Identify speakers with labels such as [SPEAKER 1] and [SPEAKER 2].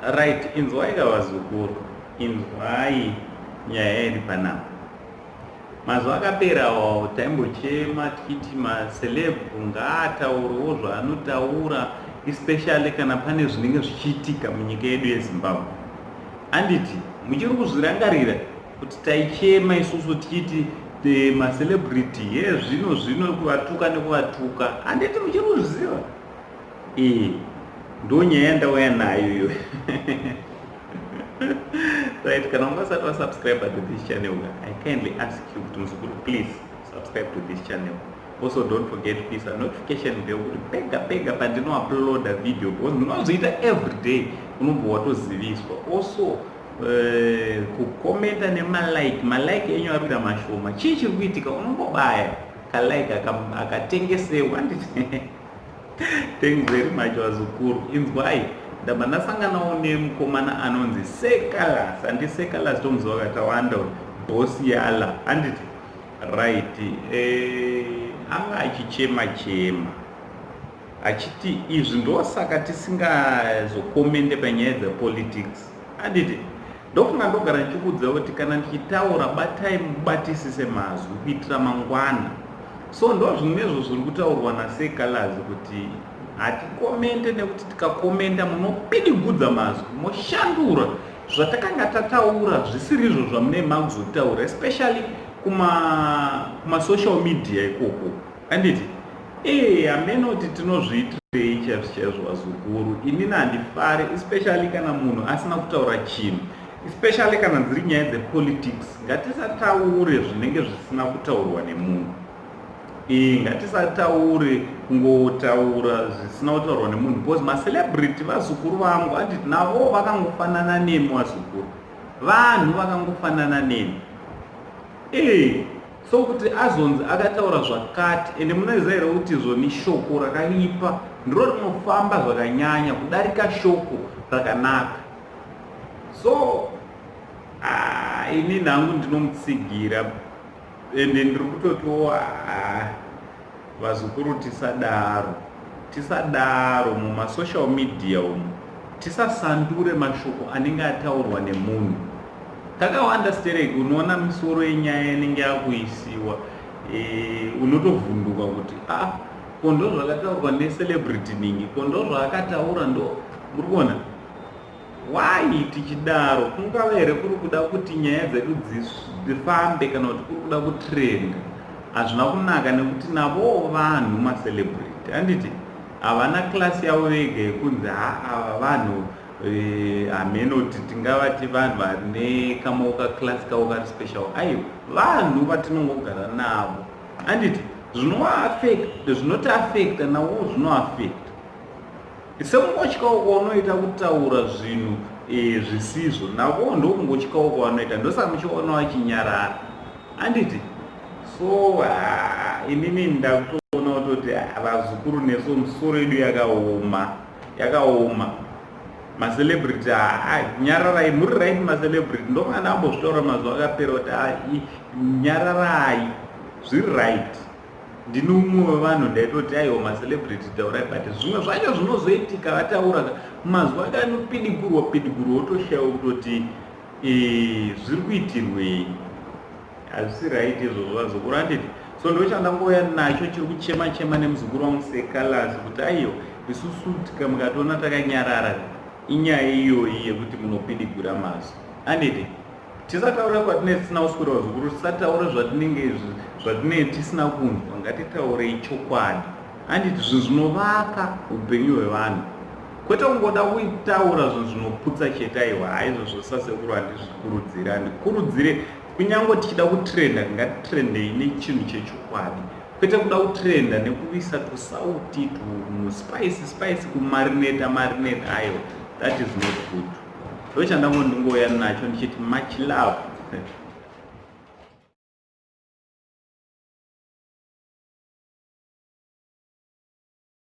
[SPEAKER 1] Right, inzwai ka vazukuru, inzwai nyaya iri panapa. Mazuva akapera awo taimbochema tichiti maceleb ngaataurewo zvaanotaura, especially kana pane zvinenge zvichiitika munyika yedu yeZimbabwe. Anditi muchiri kuzvirangarira kuti taichema isusu tichiti macelebrity yezvino zvino kuvatuka nekuvatuka? Handiti muchiri kuzviziva? Ee, ndonyaya yandauya nayo iyo. Right, kana unga usati wasubscribe to this channel, I kindly ask you kuti muzukuru, please subscribe to this channel. Also, don't forget kuisa notification bell kuti pega pega pandinouploada video, because ndinozviita every day, unobva watoziviswa. Also, kukomenta nemalike. Malike enyu ari kuita mashoma, chii chiri kuitika? Unongobaya kalike akatengesewa, handiti? Thanks very much, vazukuru. Inzwai, ndabva ndasanganawo nemukomana anonzi Seh Calaz. Handi Seh Calaz tomuziva katawanda, Boss Yala, handiti? Right, anga achichema chema achiti izvi ndosaka tisingazokomende panyaya dzepolitics, handiti? Ndofunga ndogara ndichikuudza kuti kana ndichitaura, batai mubatisise mazwi kuitira mangwana. So ndo zvimwezvo zviri kutaurwa naSeh Calaz kuti hatikomente nekuti tikakomenda munopidigudza mazwi, moshandura zvatakanga tataura zvisiri izvo zvamune makuzotaura, especially kumasocial kuma media ikoko, handiti? Ee, hamene kuti tinozviitirei chaizvo chaizvo, vazukuru. Inini handifari, especially kana munhu asina kutaura chinhu, especially kana dziri nyaya dzepolitics. Ngatisataure zvinenge zvisina kutaurwa nemunhu. Ee, ngatisataure kungotaura zvisina kutaurwa nemunhu, because macelebrity, vazukuru vangu, handiti navo vakangofanana nemi, vazukuru? Vanhu vakangofanana nemi. Ee, so kuti azonzi akataura zvakati, ende munoziva here kuti zvoni shoko rakaipa ndiro rinofamba zvakanyanya kudarika shoko rakanaka? So ini nhangu ndinomutsigira, ende ndiri kutotiwo, vazukuru, tisadaro, tisadaro mumasocial media umu. Tisasandure mashoko anenge ataurwa nemunhu. Kakawanda stereki unoona misoro yenyaya inenge yakuisiwa, unotovhunduka kuti a ah, ko ndo zvakataurwa necelebrity ningi, ko ndo zvaakataura? Ndo muri kuona why tichidaro? Kungava here kuri kuda kuti nyaya dzedu dzifambe, kana kuti kuri kuda kutrenda? Hazvina kunaka, nekuti navowo vanhu macelebrity, handiti havana class yavo vega yekunzi ha, ava vanhu, hameno kuti tingavati vanhu vane kamauka class kavo kari special. Aiwa, vanhu vatinongogara navo, handiti? Zvinotiafecta, navowo zvinoafecta. Sekungotyawo kwaunoita kutaura zvinhu zvisizvo, navowo ndokungotyawo kwavanoita. Ndosaka muchiona vachinyarara, handiti? So inini ndakutoona kutoti vazukuru nesu musoro yedu yakaoma, yakaoma. Macelebrity, nyararai, muri right macelebrity. Ndomana ambozvitaura mazuva akapera kuti nyararai, zviri right. Ndini umwe wevanhu ndaitoti aiwa, macelebrity taurai, but zvimwe zvacho zvinozoitika vataura mazuva akanopidigurwa pidigurwa, wotoshayiwa kutoti zviri kuitirwei. Hazvisi right izvozvo, vazukuru, handiti? So ndochandangouya nacho chiri kuchema chema nemuzukuru wangu Seh Calaz kuti aiwa, isusu mukationa takanyarara, inyaya iyoyi yekuti munopidigura mazwi, handiti? Tisataura kwatinenge tisina kuswera, vazukuru. Tisataura zvatinenge zvatinenge tisina kunzwa. Ngatitaurei chokwadi, handiti? Zvinhu zvinovaka upenyu hwevanhu, kwete kungoda kuitaura zvinhu zvinoputsa chete. Aiwa, haizvozvo sasekuru handizvikurudzire, handikurudzire. Kunyange tichida kutrenda, ngatitrendei nechinhu chechokwadi, kwete kuda kutrenda nekuisa tusauti, tuspice spice, kumarineta marineta. Aiwa, that is not good. Ndochandango ndingouya nacho ndichiti much love.